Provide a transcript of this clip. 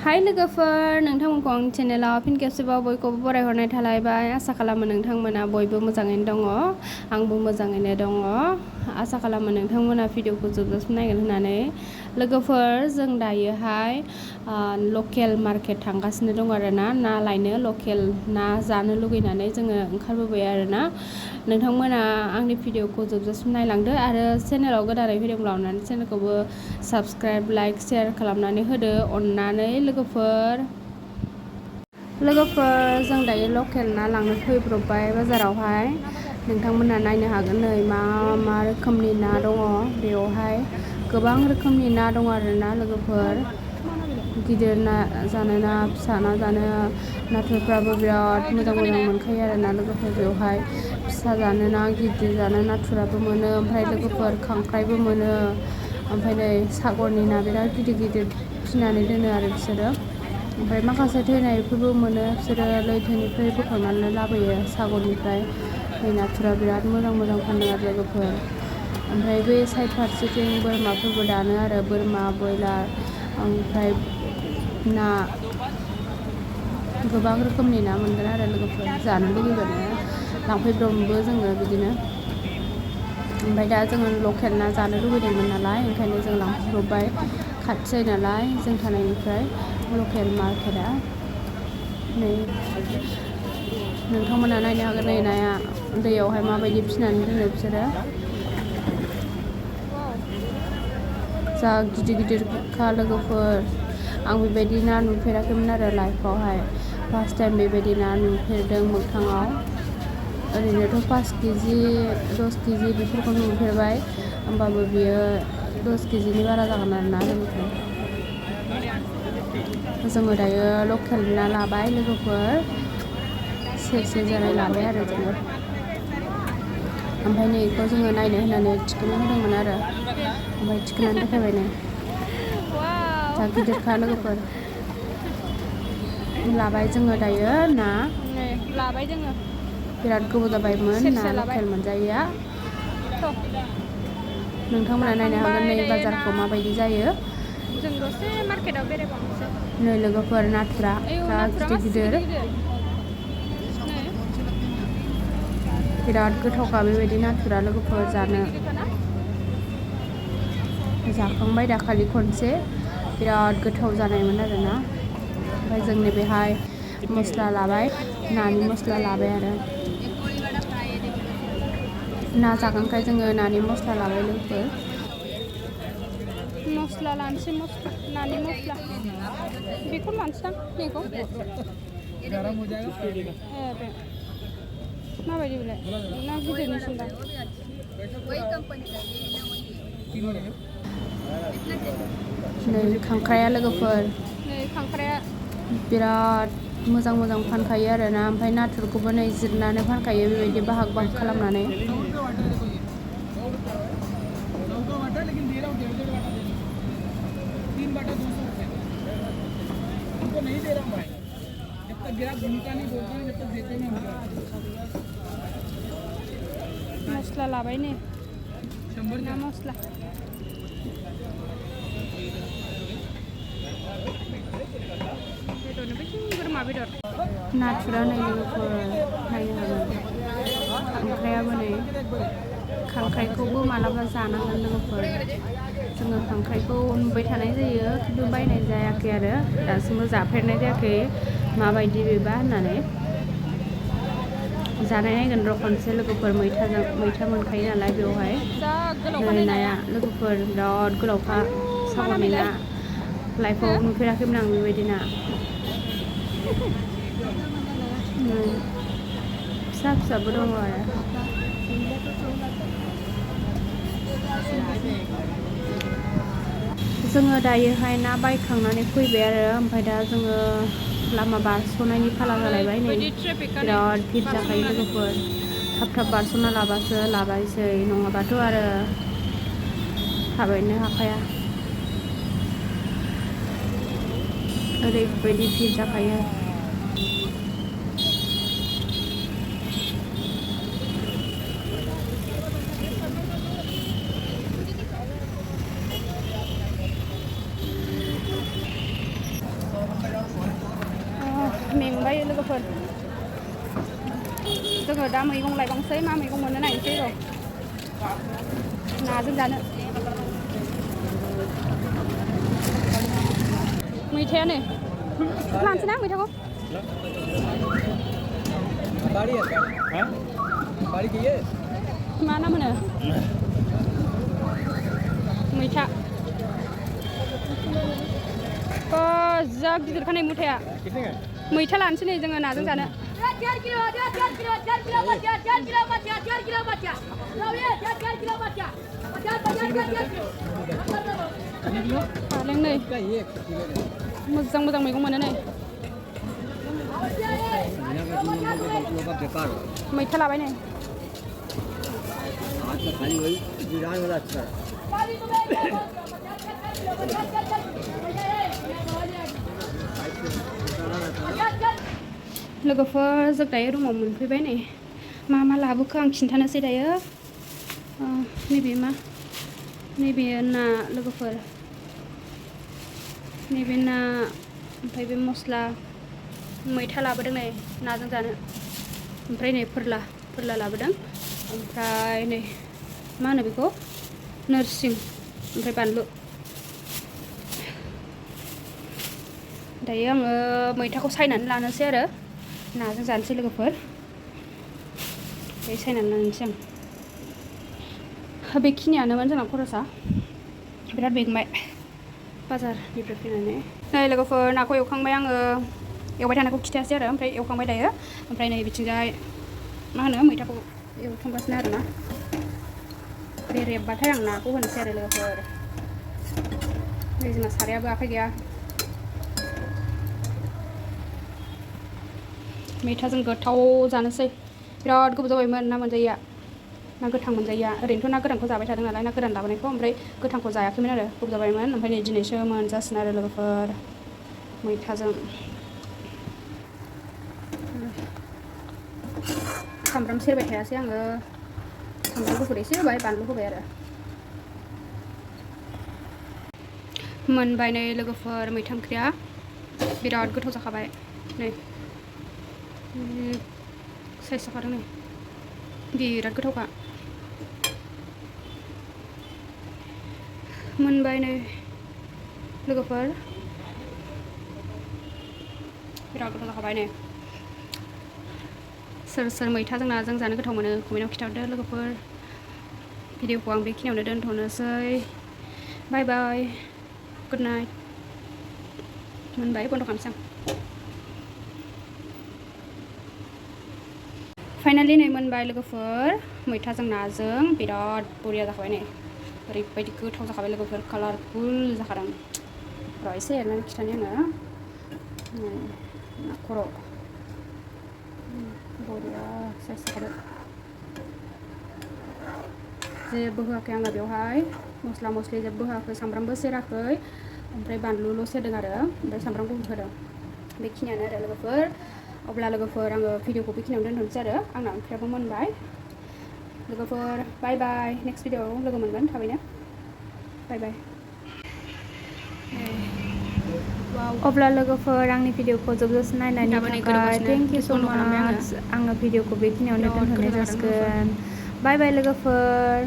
हाय लोगोफोर, नोंथांमोनखौ आंनि चेनेलाव फिन खेबसेबाव बयखौबो बरायहरनाय थालायबाय। आसा खालामो नोंथांमोना बयबो मोजाङैनो दङ। आंबो मोजाङैनो दङ। आसा खालामो नोंथांमोना भिडिअखौ जोबजासिम नायगोन होननानै। लोगोफोर, जों दायोहाय लकेल मार्केट थांगासिनो दं आरोना, ना लायनो, लकेल ना जानो लुगैनानै जोङो ओंखारबोबाय आरोना। नोंथांमोना आंनि भिडिअखौ जोबजासिम नायलांदो आरो चेनेलाव गोदानै फैदोंब्ला अननानै चेनेलखौबो साबस्क्राइब, लाइक, शेयार खालामनानै होदो अननानै। लोगोफोर, जों दायो लकेल ना लांनो फैब्रबबाय बाजारावहाय। नोंथांमोना नायनो हागोन, नै मा रोखोमनि ना दङ बेयावहाय। गोबां रोखोमनि ना दङ आरोना लोगोफोर। गिदिर ना जानो ना, फिसा ना जानो, नाथुरफ्राबो बिराद मोजां मोनखायो आरोना लोगोफोर। बेवहाय फिसा जानो ना, गिदिर जानो नाथुराबो मोनो, ओमफ्राय लोगोफोर खांख्राइबो मोनो। ओमफ्राय नै सागरनि ना बिराद गिदिर गिदिर फिनानै दोनो आरो बिसोरो। ओमफ्राय माखासे थैनायफोरबो मोनो, बिसोरो लैथोनिफ्राय बोखांनानै लाबोयो, सागरनिफ्राय। दै नाथुरा बिराद मोजां फानो आरो लोगोफोर। ओमफ्राय बे साइड फारसेथिं बोरमाफोरबो दानो आरो, बोरमा, बयलार, ओमफ्राय ना, गोबां रोखोमनि ना मोनगोन आरो लोगोफोर। जानो लुगैबानो लांफैब्रबो जोङो बिदिनो। ओमफ्राय दा जोङो लकेल ना जानो लुगैदोंमोन नालाय, ओंखायनो जों लांफैब्रबबाय। खाथि जायो नालाय जों थानायनिफ्राय लकेल मार्केटआ। नै नोंथांमोना नायनो हागोन, नै नाया दैयावहाय माबायदि फिनानै दोनो बिसोरो। जा गिदिर गिदिरखा लोगोफोर। आं बेबायदि ना नुफेराखैमोन आरो लाइफआवहाय। फार्स्ट टाइम बेबायदि ना नुफेरदों मोगथाङाव। ओरैनोथ' 5 केजि 10 केजि बेफोरखौ नुफेरबाय, होमबाबो बियो 10 केजिनि बारा जागोन आरोना लोगोफोर। जोङो दायो लकेल ना लाबाय लोगोफोर, सेरसे जानाय लाबाय आरो जोङो। ओमफ्राय नै बेखौ जोङो नायनो होननानै थिखोना होदोंमोन आरो, ओमफ्राय थिखोनानै देखायबाय नै। जा गिदिरखा लोगोफोर। लाबाय जोङो दायो ना। लाबाय जोङो। बिराद गोबाव जाबायमोन ना लकेल मोनजायैया। नोंथांमोना नायनो हागोन नै बाजारखौ माबायदि जायो। जों दसे मार्केटआव बेरायबावनोसै। नै लोगोफोर, नाथुरा जा गिदिर गिदिर। बिराद गोथावखा बेबायदि नाथुरा लोगोफोर जानो। जाखांबाय दाखालि खनसे, बिराद गोथाव जानायमोन आरोना। ओमफ्राय जों नैबेहाय मस्ला लाबाय, नानि मस्ला लाबाय आरो। ना जागोनखाय जोङो नानि मस्ला लाबाय लोगोफोर। मस्ला लानोसै, नानि मस्ला बेखौ लानोसै आं, बेखौ। बे माबायदि बेलाय ना गिदिरनिसिनदां। नै खांख्राया लोगोफोर, नै खांख्राया बिराद मोजां फानखायो आरोना। ओमफ्राय नाथुरखौबो नै जिरनानै फानखायो, बेबायदि बाहाग खालामनानै। मस्ला लाबाय नै, ना मस्ला। बोरमा बेदर। नाथुरा नै लोगोफोर, नायनो हागोन। खांख्रायाबो नै, खांख्राइखौबो मालाबा जानांगोन लोगोफोर। जोङो खांख्राइखौ नुबाय थानाय जायो, खिन्थु बायनाय जायाखै आरो दासिमबो जाफेरनाय जायाखै माबायदि बेबा होननानै। जानाय नायगोन र' खनसे लोगोफोर। मैथा मोनखायो नालाय बेवहाय। नै नाया लोगोफोर बिराद गोलावखा, सागरनि ना। लाइफआव नुफेराखैमोन आं बेबायदि ना। फिसा फिसाबो दङ आरो। जोङो दायोहाय ना बायखांनानै फैबाय आरो, ओमफ्राय दा जोङो लामा बारस'नायनि फाला जालायबाय। नै बिराद भिर जाखायो लोगोफोर। थाब बारस'ना लाबायसै, नङाबाथ' आरो थाबायनो हाखाया। ओरैबायदि भिर जाखायो। जाखांबाय लोगोफोर जोङो दा मैगं लायबांसै मा मैगं मोनो नायनोसै र' नाजों जानो मैथायानो लानोसै ना मैथाखौ मा नाम होनो मैथा जा गिदिरखा नै मुथाया मैथा लानोसै नै जोङो नाजों जानो पालें नै मोजां मोजां मैगं मोनो नै मैथा लाबाय नै लोगोफोर जों दायो रुमाव मोनफैबाय नै मा लाबोखो आं खिन्थानोसै दायो नैबे मा नैबे ना लोगोफोर नैबे ना ओमफ्राय बे मस्ला मैथा लाबोदों नै नाजों जानो ओमफ्राय नै फोरला लाबोदों ओमफ्राय नै मा होनो बेखौ नोरसिं ओमफ्राय बानलु दायो आङो मैथाखौ सायनानै लानोसै आरो नाजों जानोसै लोगोफोर दायो सायनानै लानोसै आं बेखिनियानोमोन जोंना खरसा बिराद मेंबाय बाजारनिफ्राय फैनानै नै लोगोफोर नाखौ एवखांबाय आङो एवबाय थानायखौ खिथायासै आरो ओमफ्राय एवखांबाय दायो ओमफ्राय नै बिथिंजाय मा होनो मैथाखौ एवखांगासिनो आरोना बे रेबबाथाय आं नाखौ होनोसै आरो लोगोफोर नै जोंना सारायाबो आखाइ गैया मैथाजों गोथाव जानोसै बिराद गोबाव जाबायमोन ना मोनजायैया ना गोथां मोनजायैया ओरैनोथ' ना गोरानखौ जाबाय थादों नालाय ना गोरान लाबोनायखौ ओमफ्राय गोथांखौ जायाखैमोन आरो गोबाव जाबायमोन ओमफ्राय नै दिनैसो मोनजासिनो आरो लोगोफोर मैथाजों सामब्राम सेरबाय थायासै आङो सामब्राम गुफुर एसे होबाय बानलु होबाय आरो मोनबाय नै लोगोफोर मैथा ओंख्रिया बिराद गोथाव जाखाबाय नै साइज जाखादों नै बिराद गोथावखा मोनबाय नै लोगोफोर बिराद गोथाव जाखाबाय नै सोर मैथाजों नाजों जानो गोथाव मोनो कमेन्टआव खिन्थाहरदो लोगोफोर भिडिअखौ आं बेखिनियावनो दोनथ'नोसै बाय बाय गुड नाइट मोनबाय बन्द' खालामसै आं फाइनालि नै मोनबाय लोगोफोर मैथाजों नाजों बिराद बरिया जाखाबाय नै ओरैबायदि गोथाव जाखाबाय लोगोफोर कालारफुल जाखादों र' एसे एरनानै खिथानि आङो ना खर' बरिया साइज जाखादों जेबो होआखै आङो बेवहाय मस्ला मस्लि जेबो होआखै सामब्रामबो सेराखै ओमफ्राय बानलुल' सेरदों आरो ओमफ्राय सामब्राम गुफुर होदों बेखिनियानो आरो लोगोफोर अब्ला लोगोफोर आङो भिडिअखौ बेखिनियावनो दोनथ'नोसै आरो आंना ओंख्रियाबो मोनबाय लोगोफोर बाय बाय नेक्स्ट भिडिअआव लोगो मोनगोन थाबैनो बाय बाय अब्ला लोगोफोर आंनि भिडिअखौ जोबजासिम नायनायनि थाखाय थेंक इउ स' माच आङो भिडिअखौ बेखिनियावनो दोनथ'नाय जासिगोन बाय बाय लोगोफोर